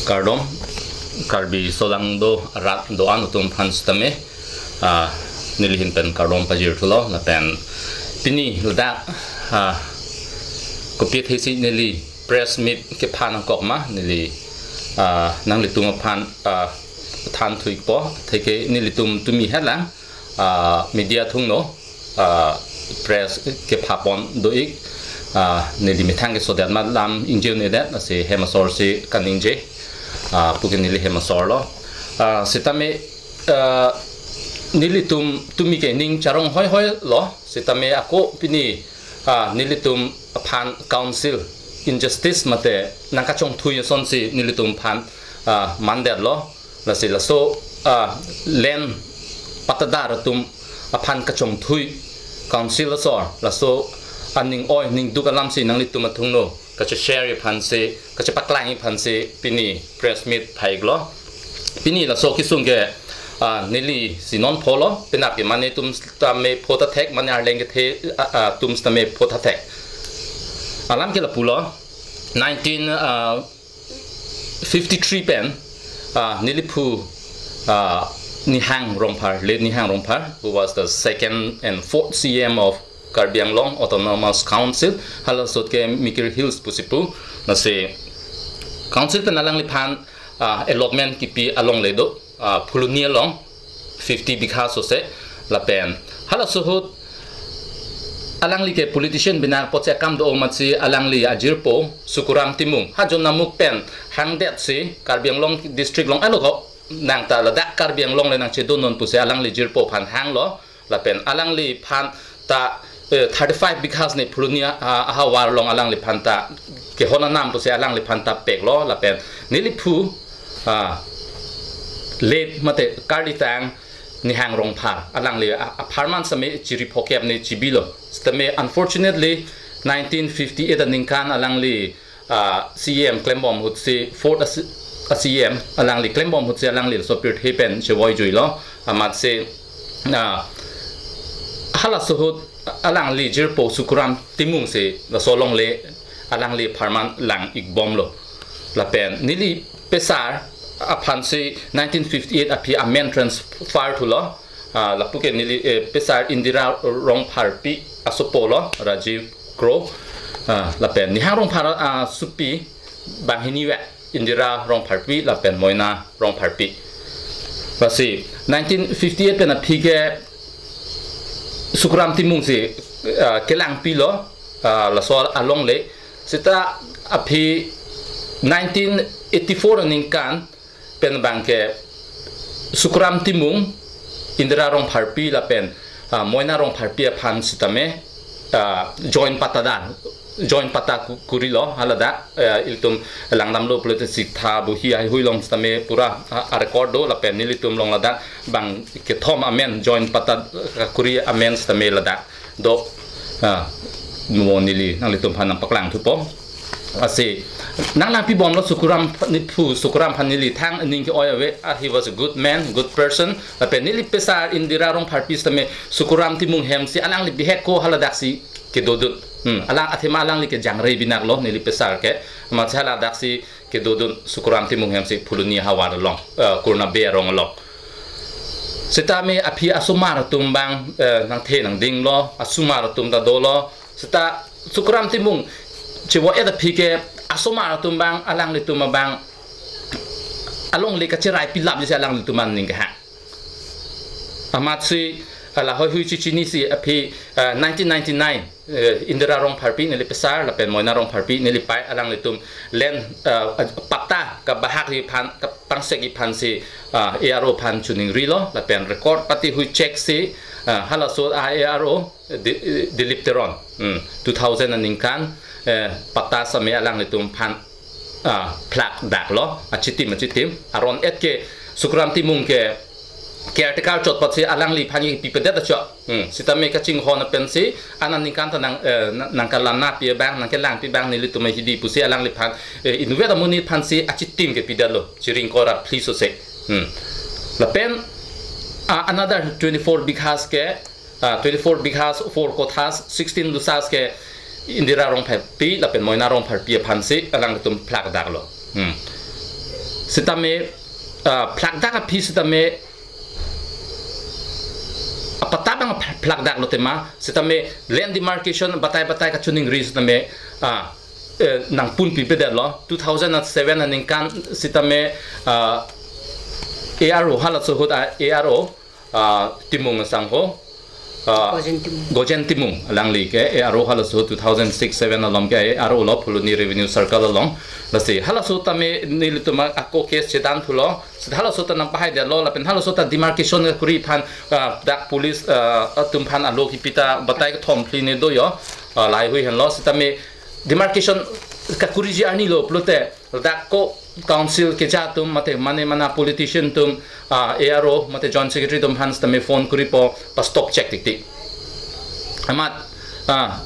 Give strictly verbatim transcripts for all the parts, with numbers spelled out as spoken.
Kardom, Karbi solangdo arat do-an atum aphan sitame, ah, neli ahin pen kardom pajir thulo, lapen pini ladak, ah, kopi athesi neli press meet kephan angkok ma, neli, ah, nanglitum aphan, ah, than thuikpo, atheke nelitum tumi hetlang, ah, media thungno, ah, press kepha pon do-ik, ah, neli methang kesodet ma lam ingjir-un-edet, lasi hem asor si kaningje, ah, puke neli hem asor lo. Ah, sitame, ah, nelitum tumi ke ning charong hoihoi lo, sitame ako pini, ah, nelitum aphan council injustice mate nangkachongthui asonsi nelitum aphan, ah, mandetlo. Lasi laso, ah, land pattadar atum aphan kachongthui council asor, laso aning oi ning duk alamsi nanglitum athungno kache-share aphansi, kachepaklang aphansi pini press meet pha-iklo. Pini laso kesung ke, ah, neli si non pholo, penap ke mane atum sitame pho ta thek, mane arleng kethe, ah, ah, atum sitame pho ta thek. Alam ke lapulo, nineteen, ah, fifty-three pen, ah, neliphu, ah, Nihang Rongphar, late Nihang Rongphar, who was the second and fourth C M of Karbi Anglong Autonomous Council, halaso ahut ke Mikir Hills pusi pu, lasi council pen alangliphan, ah, allotment kipi alongle do, ah, Phuloni along, fifty bigha sose, lapen halaso ahut alangli ke politician bina apotsi akam do amatsi alangli ajirpo Sukuram Timung ha Jon Namuk pen hangdetsi Karbi Anglong district along, ano ko nang ta ladak Karbi Anglong le nangchedun non pusi alangli jirpo aphan hanglo, lapen alangliphan ta, eh, thirty-five bighas ne Phuloni, ah, ahavar along alangliphan ta kehon anam pusi alangliphan ta peklo, lapen neliphu, ah, late mate karlitang Nihang Rongphar, alangli a-, apharman sitame chiri phokep ne chibilo. Sitame unfortunately, nineteen fifty-eight aningkan alangli, ah, C M klembom ahutsi, fourth a-, a-C M, alangli klembom ahutsi alangli laso pirthe pen chevoi juilo, amatsi, ah, halaso ahut alangli jirpo Sukuram Timung si laso alongle alangli apharman lang-ikbomlo. Lapen neli pesar aphansi nineteen fifty-eight aphi amen transfer thulo. Ah, lapu ke neli, eh, pesar Indira Rongpharpi asopo lo, Rajiv Kro. Ah, lapen Nihang Rongphar, ah, asopi banghini ve, Indira Rongpharpi lapen Moina Rongpharpi. Lasi nineteen fifty-eight pen aphi ke Sukuram Timung si, ah, kelangpilo, ah, laso alongle. Seta aphi nineteen eighty-four aningkan pen abang ke Sukuram Timung, Indira Rongpharpi lapen, ah, Moina Rongpharpi aphan sitame, ah, joint pattadar, joint patta ku-, kurilo, haladak, eh, ilitum langdamlo pulote Siktha bohi haihui along sitame pura, ah, a-record do, lapen nelitum along ladak bang kethom amen, joint patta, ah, kuri amen sitame ladak do, ah, mo neli nanglitum aphan nangpaklang thupo. Lasi nanglangpibomlo Sukuram, neliphu Sukuram aphan neli thang aning ke-oi ave, ah, he was a good man, good person. Lapen neli pesar Indira Rongpharpi sitame Sukuram Timung hem si alangli bihek ko haladaksi kedodun. Hmm, alang athema alangli ke jangre binaklo neli pesar ke. Amatsi haladaksi kedodun Sukuram Timung hem si Phuloni ahavar along, eh, Kurna Bey arong along. Sitame aphi asomar atum abang, eh, nangthe nangdinglo, asomar atum ta dolo. Seta Sukuram Timung chevo-et aphi ke asomar atum abang, alanglitum abang alongle kacherai pilapji si alanglitum aning kehang. Amatsi, ah, la hoihui chichinisi aphi, ah, nineteen ninety-nine, eh, Indira Rongpharpi neli pesar lapen Moina Rongpharpi neli pei alanglitum land, ah, patta kabahakji aphan, kapangsek-ji aphansi, ah, A R O aphan chiningrilo, lapen record patihui check si, ah, halaso a-A R O, Di-, Dilip Teron, hmm, two thousand aningkan, eh, patta sitame alanglitum aphan, ah, phlakdaklo, achitim achitim. Aron-et ke Sukuram Timung ke caretaker chot apotsi alangliphan kipipedet achot. Hmm, sitame kachinghon pensi, aningkan ta nang, eh, nang, nangkalangnangpi abang, nangkelangpi abang nelitum ahidi pusi alangliphan, eh, inutvet amonit aphansi achitim kepidetlo, chiring kora phli sose. Hmm. Lapen, ah, another twenty-four bighas ke, ah, twenty-four bighas, four kothas, sixteen lusas ke Indira Rongpharpi lapen Moina Rongpharpi aphansi alangtum phlakdaklo. Hmm. Sitame, ah, phlakdak aphi sitame, apatta abang phlakdak lo tema, sitame land demarcation batai batai kachiningri sitame, ah, eh, nangpun pipedet lo, two thousand seven aningkan sitame, ah, A R O halaso ahut, ah, A R O, ah, Timung asangho, ah, Gojen Timung. Gojen Timung alangli ke A R O halaso two thousand six seven along ke A R O lo Phuloni Revenue Circle along. Lasi halaso tame nelitum ako case chedan thulo. Sita halaso ta nangpahaidetlo lapen halaso ta demarcation kuri aphan, ah, dak police, ah, atum aphan alo kipi ta batai kethom phli ne do yo, ah, lahai hui henlo sitame demarcation kakuriji arni lo pulote dak ko council keja atum mate mane mana politician atum, ah, A R O mate joint secretary atum aphan sitame phone kuri po pa stop chek tik tik. Amat, ah,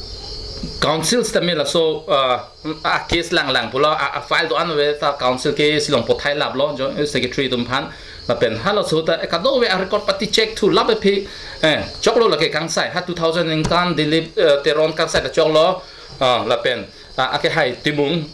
council sitame laso, ah, a case langlang pulo, a, a file do-an ave ta council ke silong pothai laplo joint secretary atum aphan. Lapen halaso ta, eh, kadokave a record pati check thu lap aphi, eh, choklo lake kangsai ha two thousand aningkan Dilip, eh, Teron kangsai ta choklo, ah, lapen, ah, akehai Timung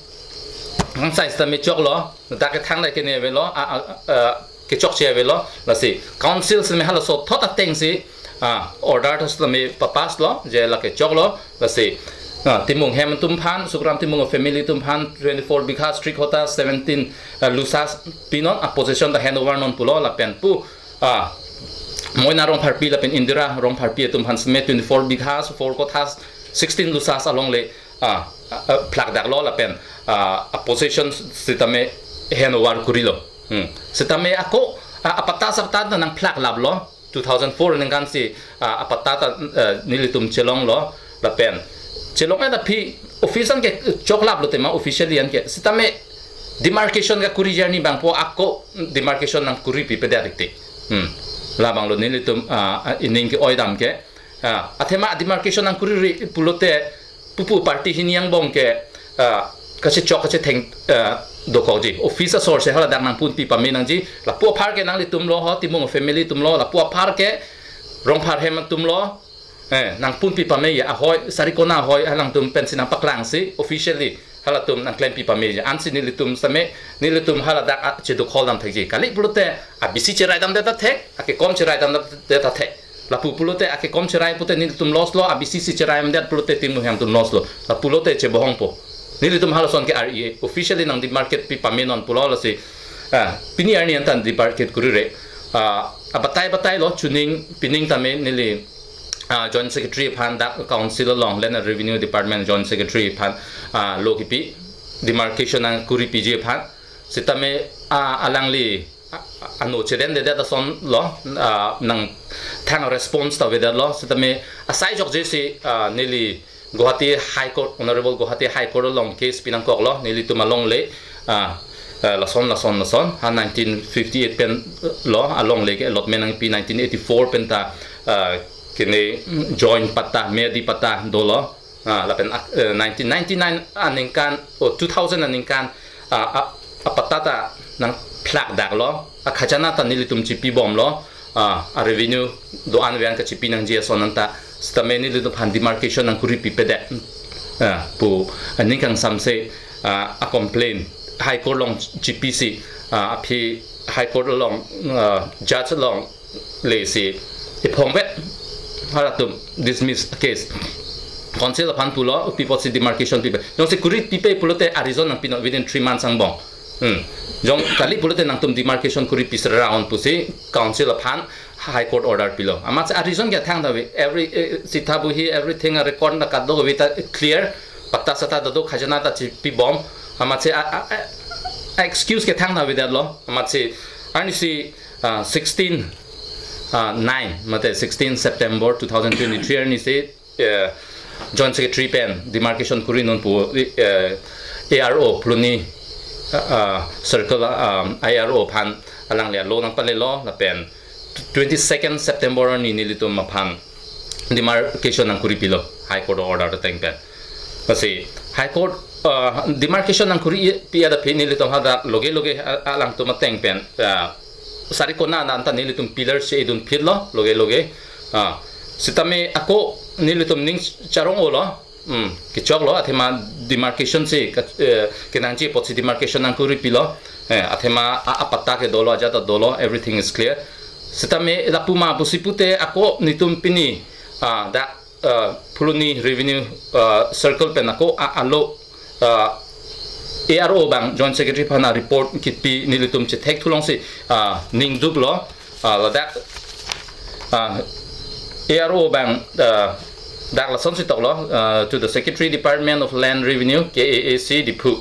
kangsai sitame choklo, dak kethang le kene avelo, a, a, a, kechokche avelo, lasi council sitame halaso thot ateng si, ah, order ta sitame papass lo, je lake choklo, lasi, ah, Timung hem atum aphan, Sukhram Timung family atum aphan, twenty-four bigha strict hota, seventeen, ah, lusas pinon, a possession ta hand over non pulo, lapen pu, ah, Moina Rongpharpi lapen Indira Rongpharpi atum aphan sitame twenty-four bighas, four kothas, sixteen lusas along le, ah, ah, ah, phlakdak lo lapen, ah, a possession sitame hand over kuri lo. Hmm. Sitame ako, ah, apatta apatta ta nangphlak laplo. Two thousand four aningkan si, ah, apatta ta, ah, nelitum chelong lo lapen chelong-et aphi office an ke chok laplo tema officially an ke. Sitame demarcation kakuriji arni abang po ako demarcation nangkuri pipedet tik tik. Hmm. Labang lo nelitum, ah, ah, ining ke-oi dam ke. Ah, athema demarcation nangkuri ri pulote pupu party hini angbong ke, ah, kachechok kachetheng, ah, dokokji. Office asor si haladak nangpun pi pame nangji. Lapu apar ke nanglitum lo ho, Timung family atum lo. Lapu apar ke Rongphar hem atum lo. Eh, nangpun pi pame ya ahoi, Sarikona ahoi, alangtum pensi nangpaklang si officially halatum nangklem pi pame ya. Ansi nelitum sitame, nelitum haladak, ah, chedokhol dam thekji. Kali pulote, a B C cherai damdet ta thek, akekom cherai damdet ta thek. Lapu pulote akekom cherai pute nelitum loss lo, a B C si cherai damdet pulote Timung hem atum loss lo. Lapulote chebohong po. Nelitum halason ke R E A officially nang demarcate pi pame non pulo lasi, ah, pini arni anta demarcate kuri re. Ah, abatai batai lo chuning pining tame neli, ah, joint secretary aphan dak council along land and revenue department joint secretary aphan, ah, lo kipi demarcation nangkuri piji aphan. Sitame, ah, alangli, ah, ano chedendedet ason lo, ah, nangthang response ta avedet lo. Sitame asai jokje si, ah, neli Guwahati High Court, Honorable Guwahati High Court along case pinangkok lo, nelitum along le, ah, ah, lason, lason, lason, ha nineteen fifty-eight pen lo, along le ke allotment nangpi nineteen eighty-four pen ta, ah, kene joint patta, meyadi patta dolo. Ah, lapen ak-, eh, nineteen ninety-nine aningkan, o two thousand aningkan, ah, ah, apatta ta nangphlakdak lo, akhajana ta nelitum chipi bom lo, ah, a revenue do-an ave-an kachipi nangji ason anta, sitame nelitum aphan demarcation nangkuri pipedet, ah, pu, ah, ning kangsamse, ah, a complaint High Court along chipi si, ah, aphi High Court along, ah, judge along le si iphongvet, halatum dismiss case. Council aphan pulo, pi apotsi demarcation pipe. Jongsi kuri pipe pulote a reason nangpinon within three months angbong. Hmm. Jong kali pulote nangtum demarcation kuri pisra on pusi council aphan High Court order pilo. Amatsi a reason ke thangta ave, every, eh, sitha buhi, everything, a record na kadokave ta clear. Patta satta do, khajana ta chipi bom. Amatsi a, a, a, a excuse ke thangta avedet lo. Amatsi arnisi, ah, sixteen, ah, nine, mate sixteen September two thousand twenty-three arnisi, eh, Joint Secretary pen demarcation kuri non pu, eh, A R O Phuloni, ah, ah, Circle, ah, I R O aphan alangli alo nangpalelo lapen twenty-second September arni nelitum aphan demarcation nangkuri pilo High Court order ateng pen. Lasi High Court, ah, demarcation nangkuri pi adap nelitum hadak loge loge, ah, alangtum ateng pen, ah, Sarikona anta nelitum pillar si idun phitlo loge loge. Ah, sitame ako nelitum ning charong-o lo. Hmm, kechoklo, athema demarcation si, ka-, eh, kenangji apotsi demarcation nangkuri pilo. Eh, athema a, apatta ke dolo, ajat ta dolo, everything is clear. Sitame lapu ma pusi pute ako netum pini, ah, dak, ah, Phuloni Revenue, ah, Circle pen ako a, alo, ah, A R O abang Joint Secretary aphan a-report kipi nelitum chethek thulongsi, ah, ningduklo. Ah, ladak, ah, A R O abang, ah, dak lasonsi toklo, ah, to the Secretary, Department of Land Revenue, K A A C, Diphu.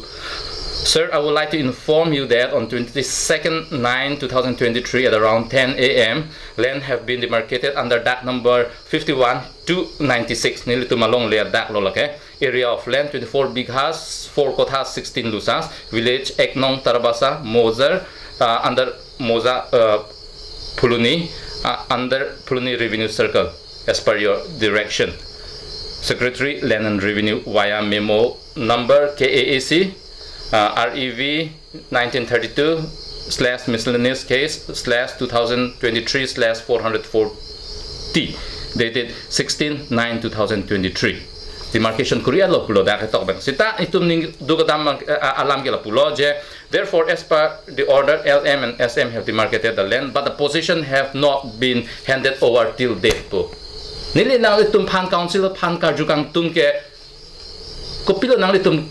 Sir, I would like to inform you that on twenty-second nine two thousand twenty-three at around ten A M, land have been demarcated under dak number fifty-one two ninety-six. Nelitum alongle adak lo lake. Area of land twenty-four bighas, four kothas, sixteen lusas. Village ek nong Tarabasa, Mozar, uh, under Moza, uh, Phuloni, uh, under Phuloni Revenue Circle, as per your direction. Secretary, Land and Revenue, via memo number K A A C, uh, R E V nineteen thirty-two slash miscellaneous case slash two thousand twenty-three slash four hundred forty, dated sixteen nine two thousand twenty-three. Demarcation kuri alo pulo dak ketok abang. Sita itum ningduk kedam, eh, alam ke lapulo je. Therefore, as per the order, L M and S M have demarcated the land, but the possession have not been handed over till date pu. Neli nanglitum aphan, council aphan karju kangtung ke, kopilo nanglitum,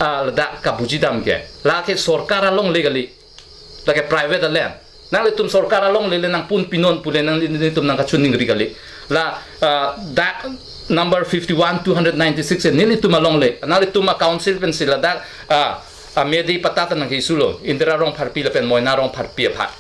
ah, ladak kabuji dam ke. Lake sorkar alongle kali. Lake private land. Nanglitum sorkar alongle le nangpun pinon pu le nang, nelitum nangkachiningri kali. La, ah, dak number fifty-one two hundred ninety-six e nelitum alongle. Nanglitum a-council pensi ladak, ah, amedi patta ta nangke-issue lo. Indira Rongpharpi lapen Moina Rongpharpi aphan.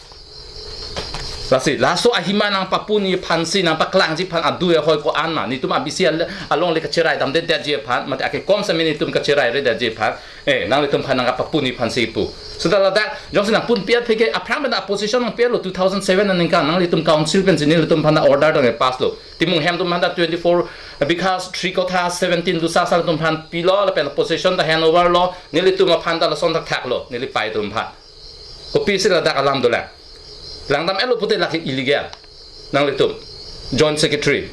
Lasi, laso ahima nangpapun-i aphansi, nangpaklangji aphan adu ahoi ko-an ma. Netum a-B C al-, alongle kacherai damdedetji aphan, mate akekom same netum kacherai redetji aphan. Eh, nanglitum aphan nangkapapun-i aphansi pu. Seta ladak, jongsi nangpunpi aphi ke, aphrang pen a-possession nangpilo two thousand seven aningkan, nanglitum council pensi nelitum aphan order nangkepass lo. Timung hem atum aphan ta twenty-four bighas, three kotha, seventeen lusas atum aphan pilo, lapen possession ta hand over lo, nelitum aphan ta lason thakthak lo, neli pei atum aphan. Kopisi ladak alam dolang. Langdam-etlo pute lake illegal. Nanglitum Joint Secretary.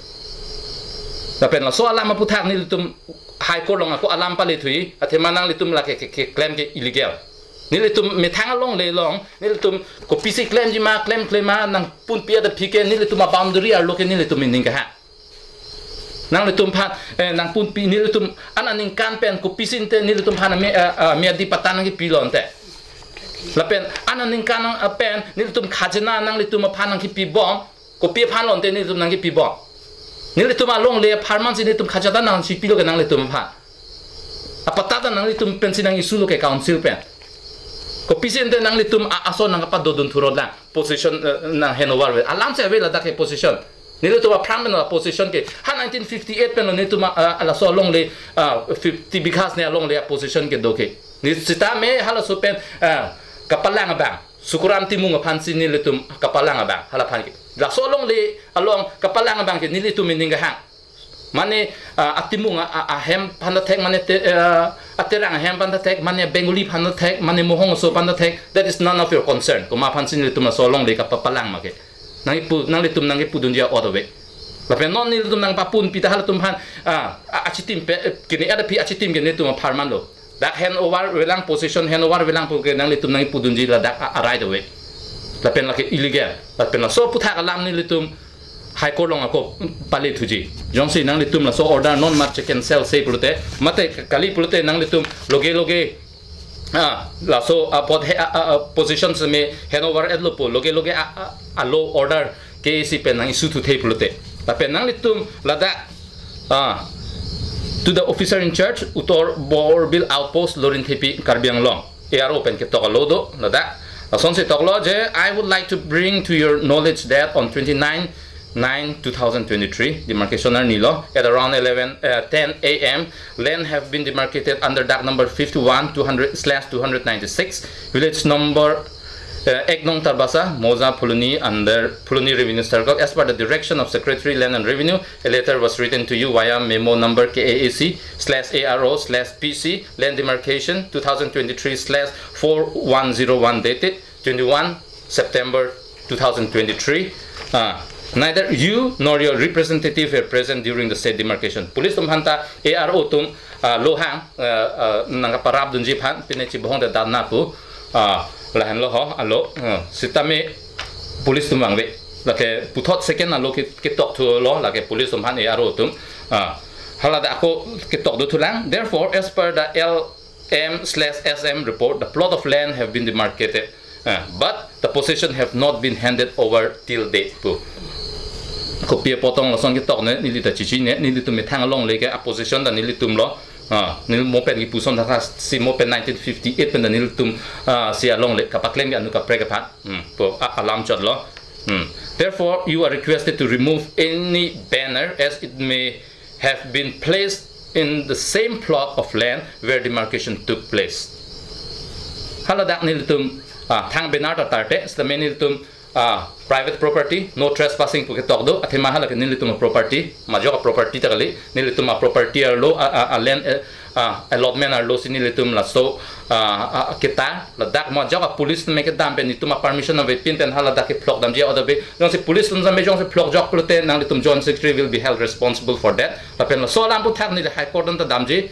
Lapen laso alam aputhak nelitum High Court along ako alam pale thuji, athema nanglitum lake ke, ke claim ke illegal. Nelitum methang alongle along, nelitum kopisi claimji ma, claim claim ma, nangpunpi aphi ke, nelitum a-boundary arlo ke nelitum ining kehang. Nanglitum aphan, eh, nangpunpi nelitum an aningkan pen kopisi ante nelitum aphan ame, eh, eh, miyadi patta nangkepilo ante. Lapen an aningkan nang, eh, pen nelitum khajana nanglitum aphan nangkepibom, kopi aphan lo ante nelitum nangkepibom. Nelitum alongle apharman si nelitum khajana nangsipilo ke nanglitum aphan. Apatta ta nanglitum pensi nang-issue lo ke council pen. Kopisi ante nanglitum a-, ason nangkapadodun thurot lang. Possession, eh, nang hand over ave. Alam si ave ladak ke possession. Nelitum aphrang pen a-possession ke. Ha nineteen fifty-eight pen lo nelitum a, a, laso alongle, ah, fifty bighas ne alongle a-possession kedo ke. Ne sitame halaso pen, ah, kapalang abang. Sukuram Timung aphansi nelitum kapalang abang. Hala aphan ke. Laso alongle along kapalang abang ke nelitum ining kehang. Mane, ah, atimung a, a, ahem aphan ta thek, mane te, ah, aterang ahem aphan ta thek, mane Bengali aphan ta thek, mane Mohong aso aphan ta thek, that is none of your concern. Komat aphansi nelitum laso alongle kapapalang ma ke. Nangkepu, nanglitum nangkepudunji a-ot ave. Lapen non nelitum nangpapunpi ta halatum aphan, ah, a, achitim pe, eh, kene ada pi achitim ke nelitum apharman lo. Dak hand over avelang, possession hand over avelang pu ke nanglitum nangkepudunji ladak a, a-right ave. Lapen lake illegal. Lapen laso aputhak alam nelitum High Court along ako pale thuji. Jongsi nanglitum laso order non mat che-cancel se pulote, mate kali pulote nanglitum loge loge, ah, laso apot he, ah, ah, ah, possession seme hand over-etlo pu, loge loge, ah, ah, alo order K A A C pen nang-issue thuthe pulote. Lapen nanglitum ladak, ah, to the officer in charge, Uttar Borbil Outpost, Lorinthepi, Karbi Anglong. A R O pen ketok alo do, ladak. Lasonsi toklo je, I would like to bring to your knowledge that on twenty-nine nine two thousand twenty-three, demarcation arni lo, at around eleven, uh, ten A M, land have been demarcated under dak number fifty-one two hundred slash two hundred ninety-six, village number, uh, ek nong Tarbasa, Moza Phuloni, under Phuloni Revenue Circle, as per the direction of Secretary Land and Revenue. A letter was written to you via memo number K A A C slash A R O slash P C, land demarcation two thousand twenty-three slash four one zero one, dated twenty-one September two thousand twenty-three. Ah, Neither you nor your representative were present during the said demarcation. Police atum aphan ta A R O atum, ah, lo hang, ah, ah, nangkaparap dunji aphan, pine chibong de dan na pu, ah, lahenlo ho, alo, ah, sitame police atum vangve. Lake puthot second alo ke, ketok thulo, lake police atum aphan A R O atum, ah, hala dak ako ketok do thulang. Therefore, as per the L M slash S M report, the plot of land have been demarcated, uh, but the possession have not been handed over till date pu. Kopi apot tong lason ketok ne, neli ta chechini ne, nelitum methang alongle ke a possession ta nelitum lo. Ah, neli mo pen kipuson ta si mo pen nineteen fifty-eight pen ta nelitum, ah, si alongle kapaklem ke anu kaprek aphan. Hmm, pu a-, alam chotlo. Hmm. Therefore, you are requested to remove any banner as it may have been placed in the same plot of land where demarcation took place. Hala dak nelitum, ah, thang banner ta tarte, sitame nelitum, ah, private property, no trespassing pu ketok do, athema hala ke nelitum property, majok property ta kali, nelitum property arlo, ah, ah, ah, land, eh, ah, allotment arlo si nelitum laso, ah, ah, kita, ladak majok police me kedam pen nelitum permission avepin pen hala dak ke phlok damji order ave, jongsi police atum jam jongsi phlok jok pulote nanglitum joint secretary will be held responsible for that. Lapen laso alam aphuthak neli High Court an ta damji,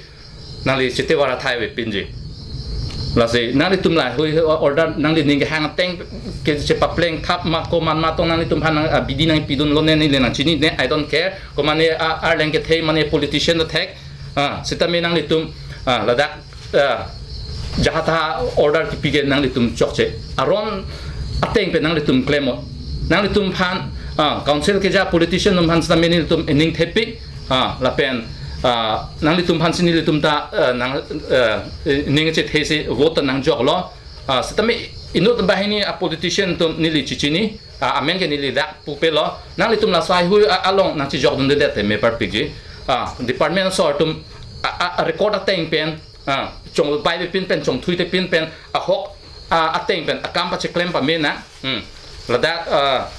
nangli chete vara thai avepinji. Lasi nanglitum lahei order nangli ning kehang ateng ke chepapleng thap ma komat ma tong nanglitum aphan nang, ah, bidi nangpidun lone neli nangchini ne, I don't care. Komat ne, ah, arleng kethe mane politician ta thek. Ah, sitame nanglitum, ah, ladak, ah, jaha taha order kipi ke nanglitum chokche. Aron ateng pen nanglitum klemnon. Nanglitum aphan, ah, council keja politician atum aphan sitame nelitum ening thepik, ah, lapen, ah, nanglitum aphan si nelitum ta, ah, nang, ah, ning chethe si vote ta nangjoklo. Ah, sitame inut banghini a politician atum neli chechini, ah, amen ke neli dak pupelo, nanglitum laso aheihui a-, along nangchejok dundedet te me parpikji. Ah, department asor atum a, a, a record ateng pen, ah, chongvai avepin pen, chongthui avepin pen, ahok, ah, ateng pen akam pacheklem pame nang. Hmm. Ladak, ah,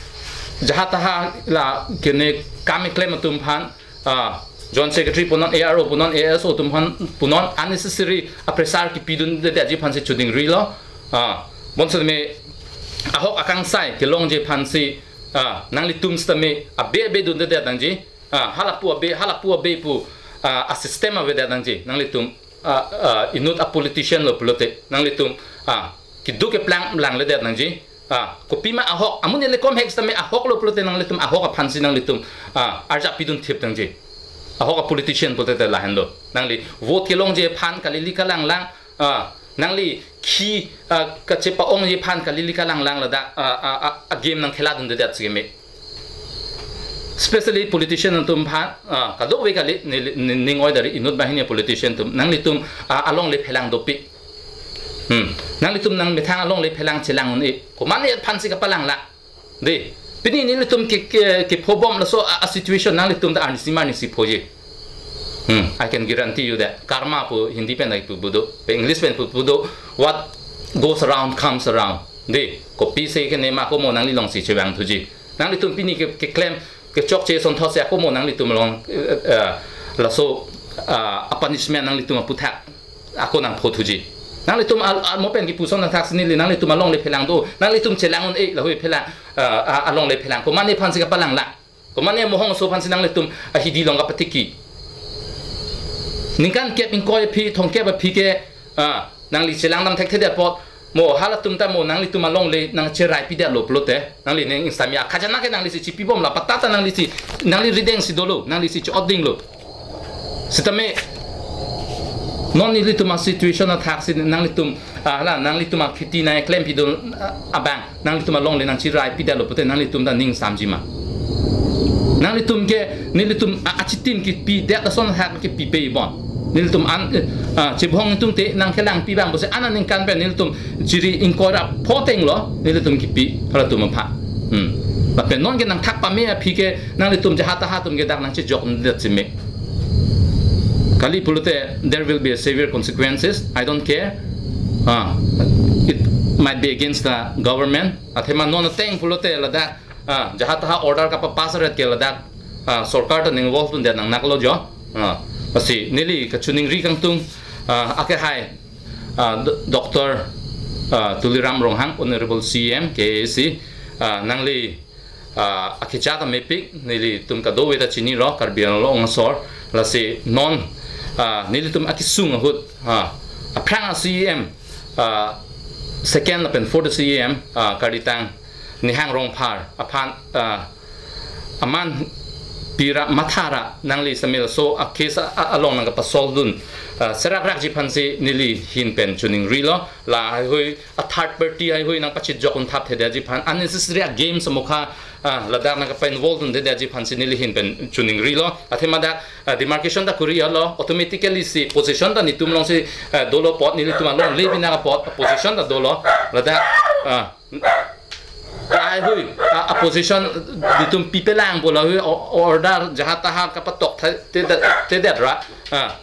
jaha taha la kene kam keklem atum aphan, ah, joint secretary punon, A R O punon, A S O atum aphan punon, unnecessary a pressure kipidundedetji aphan si chodingrilo. Ah, bonsitame ahok akangsai kelongji aphan si, ah, nanglitum sitame abe abe dundedet nangji. Ah, hala pu abe, hala pu abe pu, ah, a system avedet nangji. Nanglitum, ah, ah, inut a politician lo pulote nanglitum, ah, keduk keplang langledet nangji. Ah, kopima ahok, amonit le komhek sitame ahok lo pulote nanglitum ahok aphan si nanglitum, ah, arjap pidun thip nangji. Ahok a politician pulote lahenlo. Nangli vote kelongji aphan kalili kalanglang, ah, nangli khi, ah, kachepa-ongji aphan kalili kalanglang ladak, ah, ah, ah, a game nangkhela dundedet si keme. Especially politician atum aphan, ah, kadokave kali, ni, ni, ning oi dari inut banghini politician atum. Nanglitum, ah, alongle phelang dopik. Hmm. Nanglitum nangmethang alongle phelang chelang un-e. Komat ne aphan si kapalang la. Dei. Pini nelitum ke, ke, kephobom laso a, a situation nanglitum ta arnisi ma arnisi phoji. Hmm. I can guarantee you that. Karma pu Hindi pen ta kipu do. Pe English pen pu, pu do. What goes around comes around. Dei. Kopi si kene ma komo nangli along si chevang thuji. Nanglitum pini ke, keklem, kechokche asonthot si akomo nanglitum along, eh, eh, laso, ah, a punishment nanglitum aphuthak ako nangpho thuji. Nanglitum al, al mo pen kipuson athak si neli nanglitum alongle phelang do, nanglitum chelang un-e lahei phelang, ah, ah, alongle phelang. Komat ne aphan si kapalang la. Komat ne amohongso aphan si nanglitum ahidi along kapatiki. Ningkan kep ingkoi aphi, thomkep aphi ke, ah, nangli chelang dam thekthedet apot, mo halatum ta mo nanglitum alongle nangcherai pidetlo pulote, nangli ning sitame akhajana ke nangli si chipibom la, patata nangli si, nangli rideng si dolo, nangli si chodinglo. Sitame non nelitum a situation athak si nanglitum, ah, la, nanglitum akheti nangklem pidun, ah, abang, nanglitum alongle nangcherai pidetlo pulote nanglitum ta ning samji ma? Nanglitum ke, nelitum a, achitim kipidet ason athak ke pipe bon. Nelitum an, eh, ah, chibong itum te nangkelang pi abang pusi ana ningkan pen nelitum chiri ingkoi ra pho tenglo, nelitum kipi halatum aphan. Hmm. Lapen non ke nangthak pame aphi ke nanglitum jaha taha atum ke dak nangchejokdet si me. Kali pulote there will be a severe consequences. I don't care. Ah, it might be against the government. Athema non ateng pulote ladak, ah, jaha taha order kapapass ret ke ladak, ah, sorkar ta ning involve dunde nangnaklo jo. Ah, lasi neli kachiningri kangtung, ah, akehai, ah, Do-, Doctor, ah, Tuliram Ronghang, Honorable C M, K A A C, ah, nangli, ah, akejat amepik, nelitum kadokave ta chinilo, Karbi Anglong asor, lasi non, ah, nelitum akesung ahut, ah, aphrang a-C E M, ah, second lapen fourth C E M, ah, karditang Nihang Rongphar aphan, ah, aman pira mathara nangli samil so a-case a, a, along nangkapasolve dun, ah, serakrakji aphansi neli ahin pen chiningrilo, lahaihui a-third party haihui nangpachijok unthap thedetji aphan, unnecessary a-games amokha, ah, ladak nangkapa-involve dunthedetji aphansi neli ahin pen chiningrilo. Athema dak, ah, demarcation ta kuri-etlo, automatically si position ta netum alongsi, ah, dolo apot, nelitum alongle binong apot position ta dolo, ladak, ah, lahaihui, ah, a-position netum pipelang pu lahaihui o-, order jahat tahat kapatok tha-, tedet, tedet ra, ah,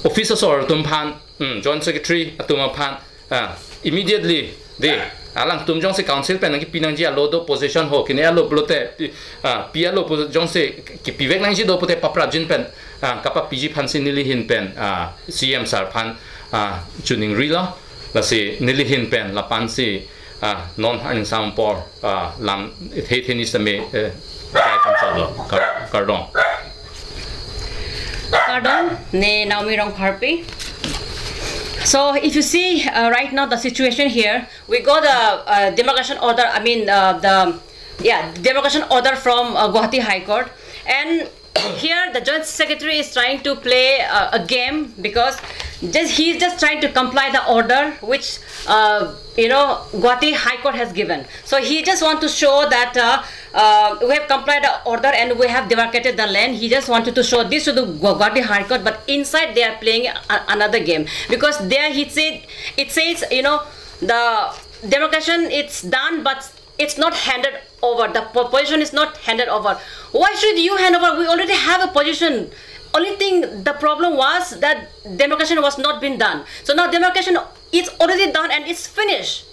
office asor atum aphan, hmm, Joint Secretary atum aphan, ah, immediately, de, alangtum jongsi council pen nangkipi nangji alo do position ho, kene alo pulote, pi-, ah, pi alo pu jongsi kipivek nangji do pute paprapjin pen, ah, kapapiji aphansi neli ahin pen, ah, C E M sir aphan, ah, chiningrilo, lasi neli ahin pen lapu-ansi, ah, non aning sampor, ah, lam hethe ni seme, eh, kai pangchalo, kar-, kardom. Kardom, ne Naomi Rongpharpi. So if you see, uh, right now the situation here, we got a, a demarcation order, I mean, uh, the, yeah, demarcation order from, uh, Guwahati High Court. And here the Joint Secretary is trying to play, uh, a game because just, he's just trying to comply the order which, uh, you know, Guwahati High Court has given. So he just want to show that, uh, uh, we have complied the order and we have demarcated the land. He just wanted to show this to the Gu-, Guwahati High Court, but inside they are playing a, another game because there he said, it says, you know, the demarcation, it's done, but it's not handed over. The po-, position is not handed over. Why should you hand over? We already have a position. Only thing, the problem was that demarcation was not been done. So now demarcation is already done and it's finished.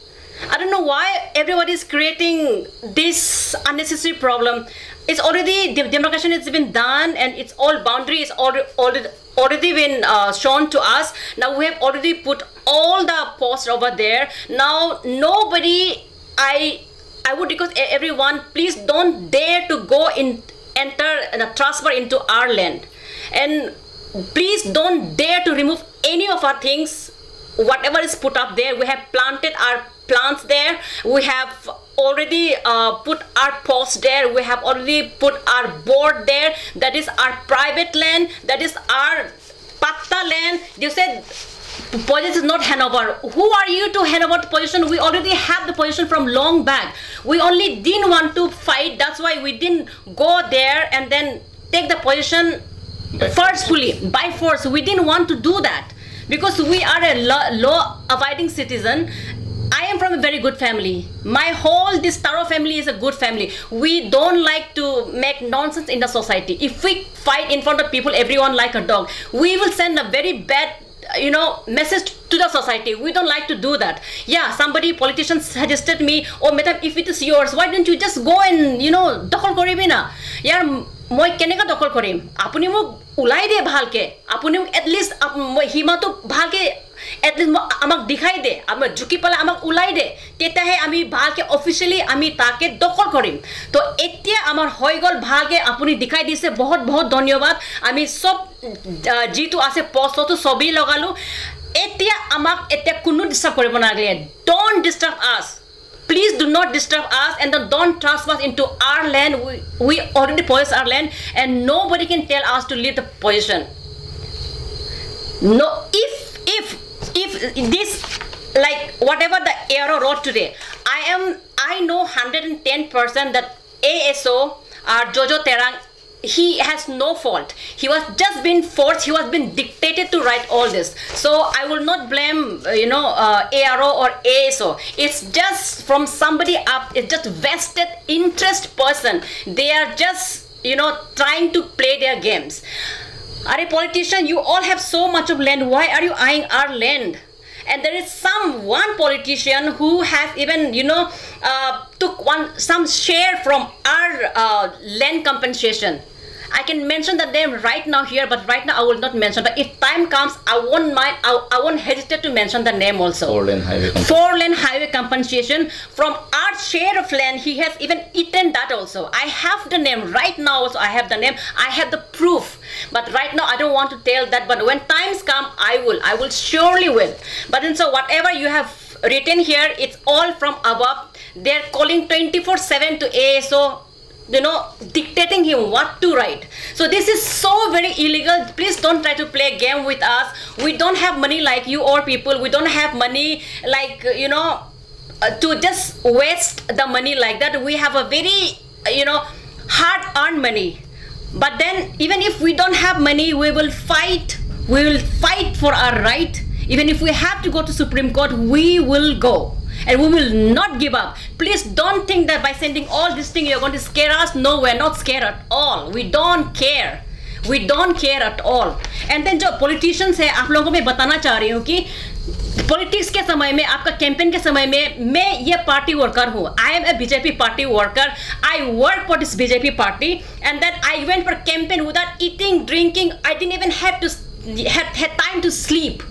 I don't know why everybody is creating this unnecessary problem. It's already, the demarcation has been done and it's all boundary is already, already, already been, uh, shown to us. Now we have already put all the posts over there. Now nobody, I, I would request e-, everyone, please don't dare to go in, enter and transfer into our land. And please don't dare to remove any of our things, whatever is put up there. We have planted our plants there. We have already, uh, put our post there. We have already put our board there. That is our private land. That is our patta land. You said position is not hand over. Who are you to hand over the position? We already have the position from long back. We only didn't want to fight. That's why we didn't go there and then take the position forcefully, by force. We didn't want to do that because we are a law, law-abiding citizen. I am from a very good family. My whole, this Taro family is a good family. We don't like to make nonsense in the society. If we fight in front of people, everyone like a dog, we will send a very bad, you know, message to the society. We don't like to do that. Yeah, somebody, politician suggested me, "Oh, madam, if it is yours, why don't you just go and, you know, দখল কৰিবি না?" ইয়াৰ মই কেনেকা দখল কৰিম? আপুনি মোক ওলাই দিয়ে ভালকে, আপুনি মোক at least আপ-, মই সীমাটো ভালকে at least মই, আমাক দেখাই দে, আমাক জুকি পেলাই আমাক ওলাই দে, তেতিয়াহে আমি ভালকে অফিচিয়েলি আমি তাকে দখল কৰিম। তো এতিয়া আমাৰ হৈ গ'ল, ভালকে আপুনি দেখাই দিছে, বহুত বহুত ধন্যবাদ। আমি চব, আহ, যিটো আছে পষ্টতো চবেই লগালো। এতিয়া আমাক এতিয়া কোনো ডিষ্টাৰ্ব কৰিব নালাগে। Don't disturb us. Please do not disturb us and then don't transfer into our land. We, we already possess our land and nobody can tell us to leave the position. No, if, if, if this, like, whatever the A R O wrote today, I am, I know hundred and ten percent that A S O or Jojo Terang, he has no fault. He was just been forced, he was been dictated to write all this. So I will not blame, uh, you know, uh, A R O or A S O. It's just from somebody up, it's just vested interest person. They are just, you know, trying to play their games. Are politician, you all have so much of land. Why are you eyeing our land? And there is some one politician who has even, you know, uh, took one, some share from our, uh, land compensation. I can mention the name right now here, but right now I will not mention. But if time comes, I won't mind, I, I won't hesitate to mention the name also. Four lane highway compensation. Four lane highway compensation from our share of land, he has even eaten that also. I have the name right now also. I have the name. I have the proof. But right now I don't want to tell that. But when times come, I will. I will surely will. But then so whatever you have written here, it's all from above. They're calling twenty-four seven to A S O, you know, dictating him what to write. So this is so very illegal. Please don't try to play a game with us. We don't have money like you or people. We don't have money like, uh, you know, uh, to just waste the money like that. We have a very, uh, you know, hard-earned money. But then, even if we don't have money, we will fight. We will fight for our right. Even if we have to go to Supreme Court, we will go. And we will not give up. Please don't think that by sending all this thing, you're going to scare us. No, we're not scared at all. We don't care. We don't care at all. And then जो politicians है, आप लोगों को मैं बताना चाह रही हूँ कि पॉलिटिक्स के समय में, आपका कैंपेन के समय में, मैं ये पार्टी वर्कर हूँ. I am a B J P party worker. I work for this B J P party. And then I went for campaign without eating, drinking. I didn't even have to had, had time to sleep.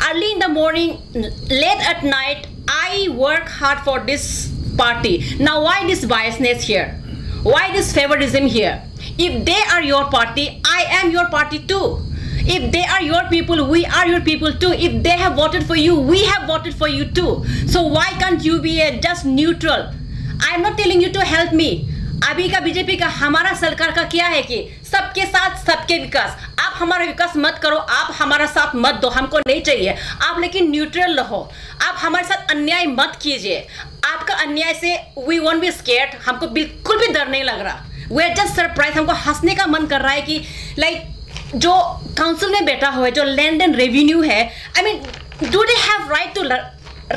Early in the morning, late at night, I work hard for this party. Now, why this biasness here? Why this favoritism here? If they are your party, I am your party too. If they are your people, we are your people too. If they have voted for you, we have voted for you too. So why can't you be a just neutral? I am not telling you to help me. अभी का बीजेपी का, हमारा सरकार का क्या है कि सबके साथ सबके विकास. आप हमारा विकास मत करो, आप हमारा साथ मत दो, हमको नहीं चाहिए. आप लेकिन न्यूट्रल रहो, आप हमारे साथ अन्याय मत कीजिए. आपका अन्याय से we won't be scared, हमको बिल्कुल भी डर नहीं लग रहा. We are just surprised. हमको हंसने का मन कर रहा है कि लाइक जो काउंसिल में बैठा हुआ है, जो लैंड एंड रेवेन्यू है, I mean, do they have right to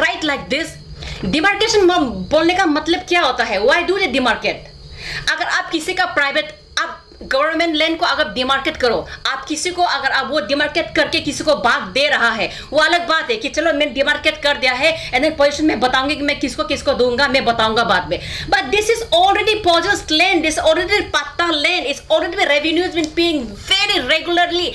write like this? Demarcation बोलने का मतलब क्या होता है? Why do they demarcate? अगर आप किसी का प्राइवेट, आप गवर्नमेंट लैंड को अगर डिमार्केट करो, आप किसी को, अगर आप वो डिमार्केट करके किसी को भाग दे रहा है, वो अलग बात है कि चलो, मैं डिमार्केट कर दिया है, एंड देन पोजीशन में बताऊंगी कि मैं किसको किसको दूंगा, मैं बताऊंगा बाद में. But this is already possessed land, this already patta land, it's already revenue has been paying very regularly.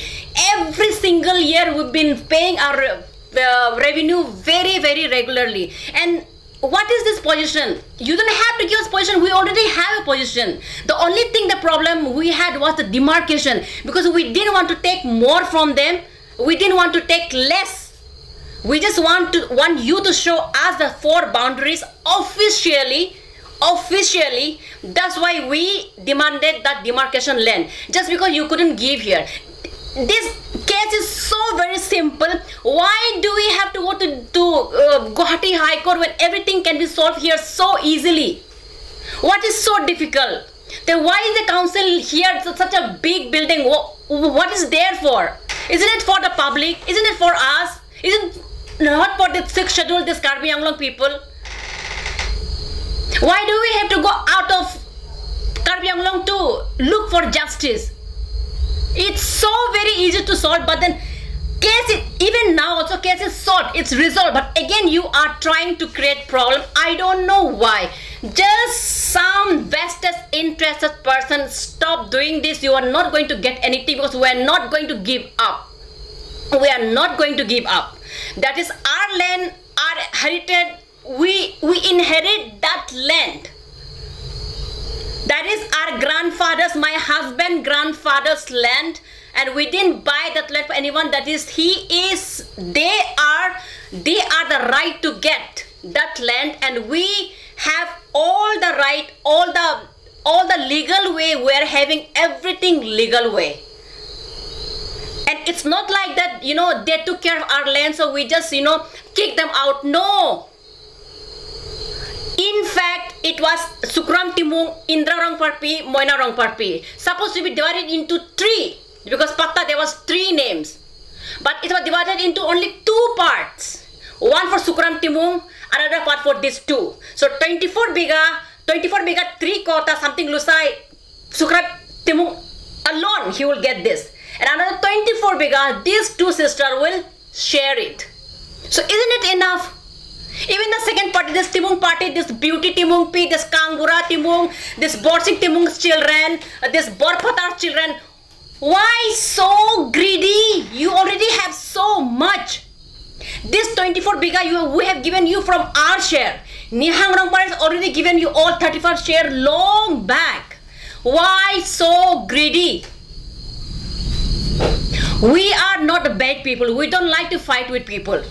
Every single year we've been paying our uh, revenue very, very regularly. And what is this position? You don't have to give us position. We already have a position. The only thing, the problem we had was the demarcation, because we didn't want to take more from them. We didn't want to take less. We just want to want you to show us the four boundaries officially, officially. That's why we demanded that demarcation land. Just because you couldn't give here. This case is so very simple. Why do we have to go to, to uh, Guwahati High Court when everything can be solved here so easily? What is so difficult? Then why is the council here, su- such a big building? What, what is there for? Isn't it for the public? Isn't it for us? Isn't not for the sixth schedule, this Karbi Anglong people? Why do we have to go out of Karbi Anglong to look for justice? It's so very easy to solve, but then case is, even now also case is solved, it's resolved. But again, you are trying to create problem. I don't know why. Just some vested interested person, stop doing this. You are not going to get anything because we are not going to give up. We are not going to give up. That is our land, our heritage. We we inherit that land. That is our grandfather's, my husband grandfather's land, and we didn't buy that land for anyone. That is, he is, they are, they are the right to get that land, and we have all the right, all the all the legal way. We are having everything legal way. And it's not like that, you know, they took care of our land, so we just, you know, kick them out. No. In fact, it was Sukram Timung, Indra Rongparpi, Moina Rongparpi. Supposed to be divided into three, because patta there was three names. But it was divided into only two parts. One for Sukram Timung, another part for these two. So twenty-four bigha, twenty-four bigha, three kota something lusai, Sukram Timung alone, he will get this. And another twenty-four bigha, these two sisters will share it. So isn't it enough? Even the second party This Timung party, this Beauty Timungpi, this Kangbura Timung, this Borsing Timung's children, uh, this Borphatar children. Why so greedy? You already have so much. This twenty-four bigha you, we have given you from our share. Nihang Rongphar has already given you all thirty-five share long back. Why so greedy? We are not bad people. We don't like to fight with people.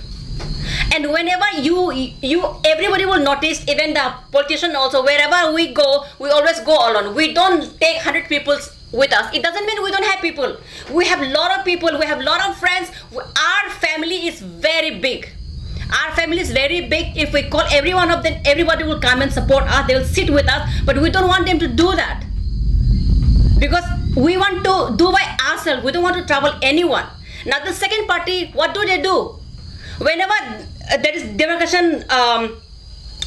And whenever you, you, everybody will notice, even the politician also, wherever we go, we always go alone. We don't take hundred people with us. It doesn't mean we don't have people. We have lot of people. We have lot of friends. Our family is very big. Our family is very big. If we call every one of them, everybody will come and support us. They will sit with us. But we don't want them to do that, because we want to do by ourselves. We don't want to trouble anyone. Now the second party, what do they do? Whenever uh, there is demarcation um,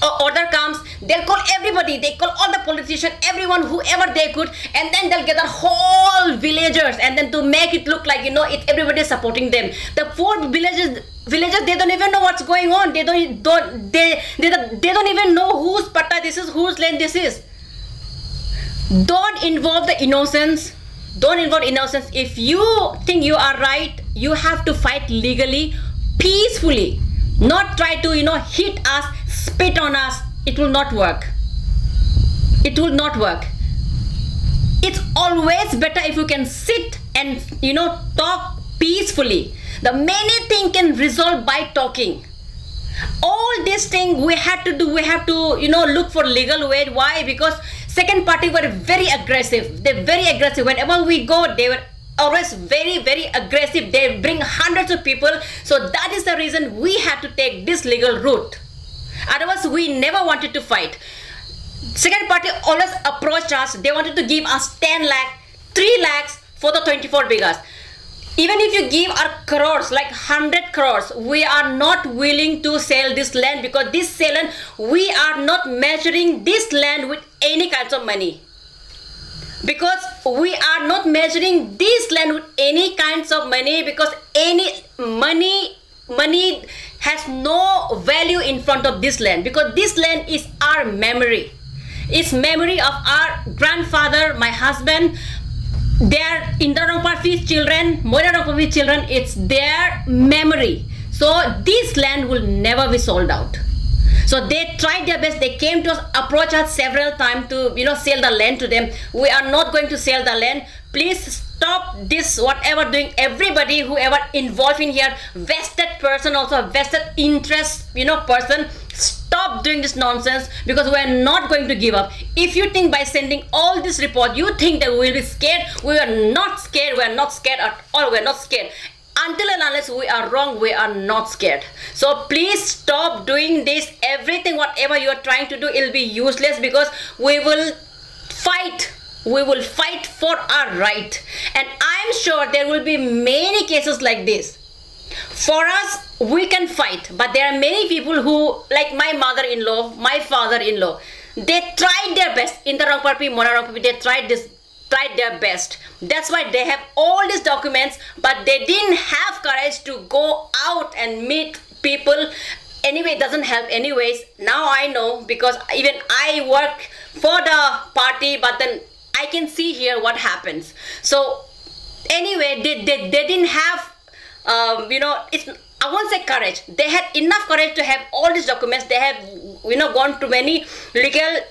o- order comes, they'll call everybody. They call all the politicians, everyone, whoever they could, and then they'll gather whole villagers, and then to make it look like, you know, it everybody is supporting them. The poor villagers, villagers, they don't even know what's going on. They don't, don't they, they don't, they don't even know whose patta this is, whose land this is. Don't involve the innocents. Don't involve innocents. If you think you are right, you have to fight legally, peacefully. Not try to, you know, hit us, spit on us. It will not work. It will not work. It's always better if you can sit and, you know, talk peacefully. The many thing can resolve by talking. All this thing we had to do, we have to, you know, look for legal way. Why? Because second party were very aggressive. They're very aggressive. Whenever we go, they were always very, very aggressive. They bring hundreds of people. So that is the reason we had to take this legal route. Otherwise, we never wanted to fight. Second party always approached us. They wanted to give us ten lakh, three lakhs for the twenty-four bighas. Even if you give our crores, like hundred crores, we are not willing to sell this land, because this land, we are not measuring this land with any kinds of money. Because we are not measuring this land with any kinds of money, because any money, money has no value in front of this land, because this land is our memory. It's memory of our grandfather, my husband, their Indra Rongphar children, Moira Rongphar children. It's their memory. So this land will never be sold out. So they tried their best. They came to us, approached us several times to, you know, sell the land to them. We are not going to sell the land. Please stop this, whatever doing, everybody, whoever involved in here, vested person also, vested interest, you know, person, stop doing this nonsense, because we are not going to give up. If you think by sending all this report, you think that we will be scared, we are not scared, we are not scared at all, we are not scared. Until and unless we are wrong, we are not scared. So please stop doing this. Everything, whatever you are trying to do, it will be useless, because we will fight. We will fight for our right. And I'm sure there will be many cases like this. For us, we can fight, but there are many people who, like my mother-in-law, my father-in-law, they tried their best. Indra Rongphar, Moira Rongphar, they tried this, tried their best. That's why they have all these documents, but they didn't have courage to go out and meet people. Anyway, it doesn't help anyways. Now I know, because even I work for the party, but then I can see here what happens. So anyway, they, they, they didn't have, um, you know, it's, I won't say courage. They had enough courage to have all these documents. They have, you know, gone to many legal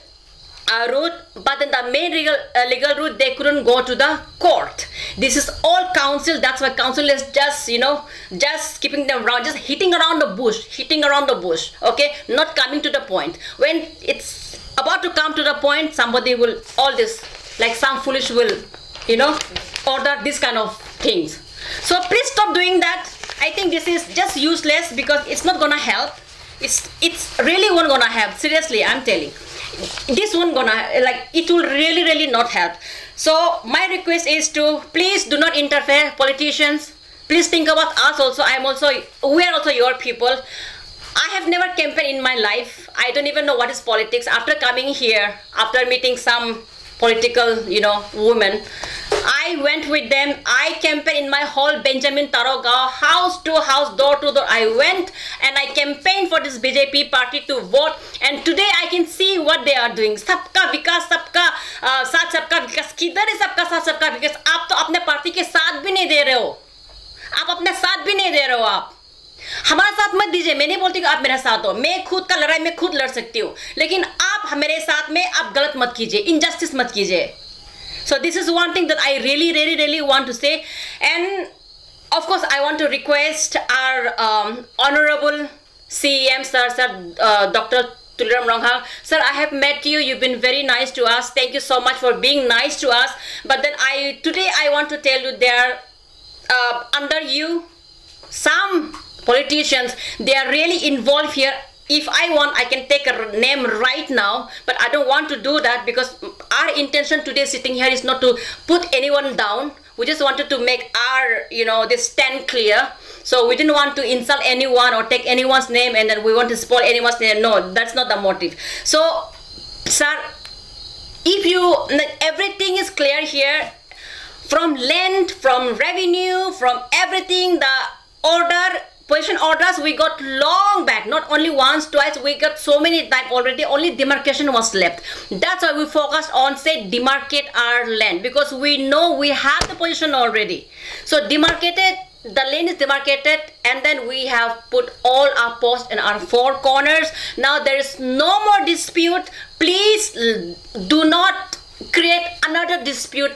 uh, route, but in the main legal, uh, legal route, they couldn't go to the court. This is all council. That's why council is just, you know, just keeping them around, just hitting around the bush, hitting around the bush. Okay, not coming to the point. When it's about to come to the point, somebody will, all this, like, some foolish will, you know, order this kind of things. So please stop doing that. I think this is just useless, because it's not gonna help. It's it's really won't gonna help. Seriously, I'm telling. This won't gonna, like, it will really, really not help. So my request is to please do not interfere, politicians. Please think about us also. I'm also, we are also your people. I have never campaigned in my life. I don't even know what is politics. After coming here, after meeting some political, you know, women, I went with them. I campaigned in my whole Benjamin Taro Gaon, house to house, door to door. I went and I campaigned for this B J P party to vote. And today I can see what they are doing. सबका विकास, सबका, uh, साथ सबका विकास. किधर है सबका साथ सबका विकास? आप तो अपने पार्टी के साथ भी नहीं दे रहे हो. आप अपने साथ भी नहीं दे रहे हो आप. हमारा साथ मत दीजिए. मैं नहीं बोलती कि आप मेरे साथ हो. मैं खुद का लड़ाई मैं खुद लड़ सकती हूँ, लेकिन आप मेरे साथ में आप गलत मत कीजिए, इनजस्टिस मत कीजिए. So this is one thing that I really, really, really want to say. And of course, I want to request our, um, honorable C E M sir, sir, uh, Doctor Tuliram Ronghang. Sir, I have met you. You've been very nice to us. Thank you so much for being nice to us. But then I, today I want to tell you, there, uh, under you, some politicians, they are really involved here. If I want, I can take a r-, name right now, but I don't want to do that because our intention today sitting here is not to put anyone down. We just wanted to make our, you know, this stand clear. So we didn't want to insult anyone or take anyone's name and then we want to spoil anyone's name. No, that's not the motive. So, sir, if you, everything is clear here, from land, from revenue, from everything, the order, position orders we got long back, not only once, twice, we got so many time already, only demarcation was left. That's why we focused on, say, demarcate our land, because we know we have the position already. So demarcated, the land is demarcated, and then we have put all our posts in our four corners. Now there is no more dispute. Please, l-, do not create another dispute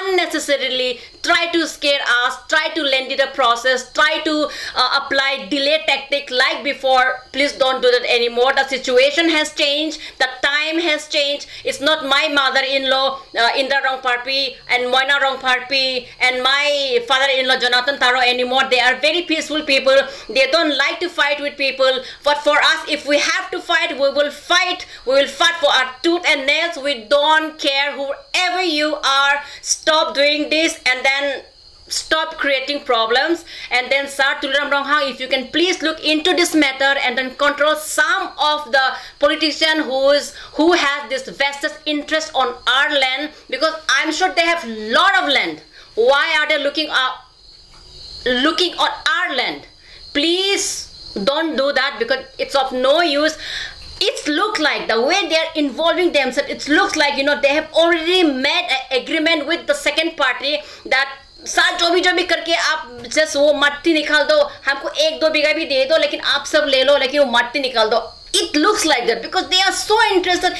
unnecessarily. Try to scare us, try to lengthen the process, try to, uh, apply delay tactic like before. Please don't do that anymore. The situation has changed, the time has changed. It's not my mother-in-law, uh, Indra Rongpharpi and Moina Rongpharpi and my father-in-law Jonathan Taro anymore. They are very peaceful people. They don't like to fight with people. But for us, if we have to fight, we will fight. We will fight for our tooth and nails. We don't care whoever you are. Stop doing this and then stop creating problems. And then, Sir Tuliram Ronghang, if you can please look into this matter and then control some of the politician who is, who has this vested interest on our land, because I'm sure they have lot of land. Why are they looking up, looking on our land? Please don't do that, because it's of no use. It looks like the way they are involving themselves, it looks like, you know, they have already made an agreement with the second party that, "Sir, जो भी, जो भी करके आप just वो मट्टी निकाल दो, हमको एक दो बीघा भी दे दो, लेकिन आप सब ले लो, लेकिन वो मट्टी निकाल दो." It looks like that because they are so interested.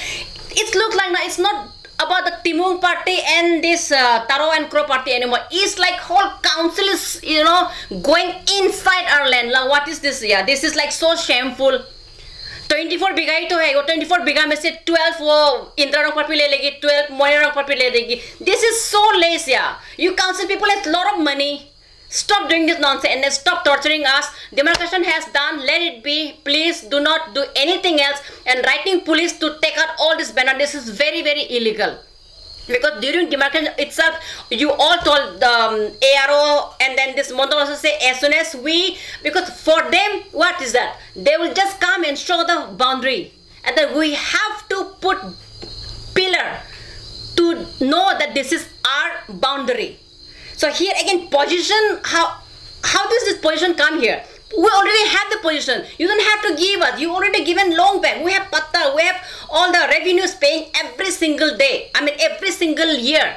It looks like, now, it's not about the Timung party and this, uh, Taro and Kro party anymore. It's like whole council is, you know, going inside our land. Now, what is this? Yeah, this is, like, so shameful. Twenty four bigha ही तो है वो. Twenty four बीघा में से ट्वेल्व वो इंदिरा रोंगपारपी ले लेगी, ट्वेल्व मोइना रोंगपारपी ले लेगी. This is so less, yeah. You council people have lot of money. Stop doing this nonsense and then stop torturing us. Demarcation has done, let it be. Please do not do anything else. And writing police to take out all this banner, this is very, very illegal. Because during demarcation itself, you all told the, um, A R O and then this Mondol also say, as soon as we, because for them, what is that? They will just come and show the boundary. And then we have to put pillar to know that this is our boundary. So here again, position, how, how does this position come here? We already have the position. You don't have to give us. You already given long back. We have patta, we have all the revenues paying every single day. I mean, every single year.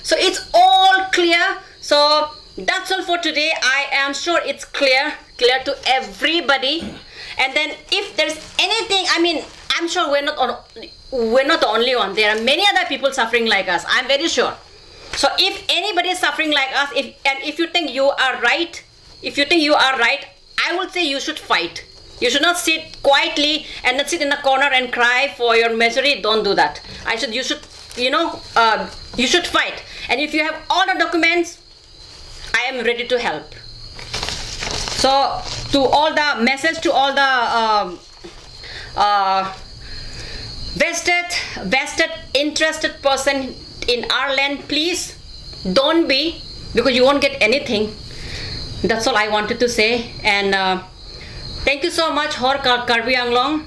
So it's all clear. So that's all for today. I am sure it's clear, clear to everybody. And then if there's anything, I mean, I'm sure we're not on, we're not the only one. There are many other people suffering like us. I'm very sure. So if anybody is suffering like us, if, and if you think you are right, if you think you are right, I would say you should fight. You should not sit quietly and then sit in a corner and cry for your misery. Don't do that. I should, you should, you know, uh, you should fight. And if you have all the documents, I am ready to help. So, to all the message to all the, um, uh, vested, vested, interested person in our land, please don't be, because you won't get anything. That's all I wanted to say. And, uh, thank you so much, Hor Kar-, Karbi Anglong.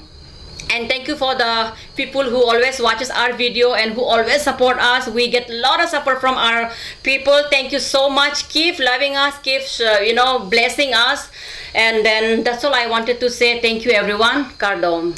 And thank you for the people who always watches our video and who always support us. We get a lot of support from our people. Thank you so much. Keep loving us, keep, uh, you know, blessing us. And then that's all I wanted to say. Thank you, everyone. Kardom.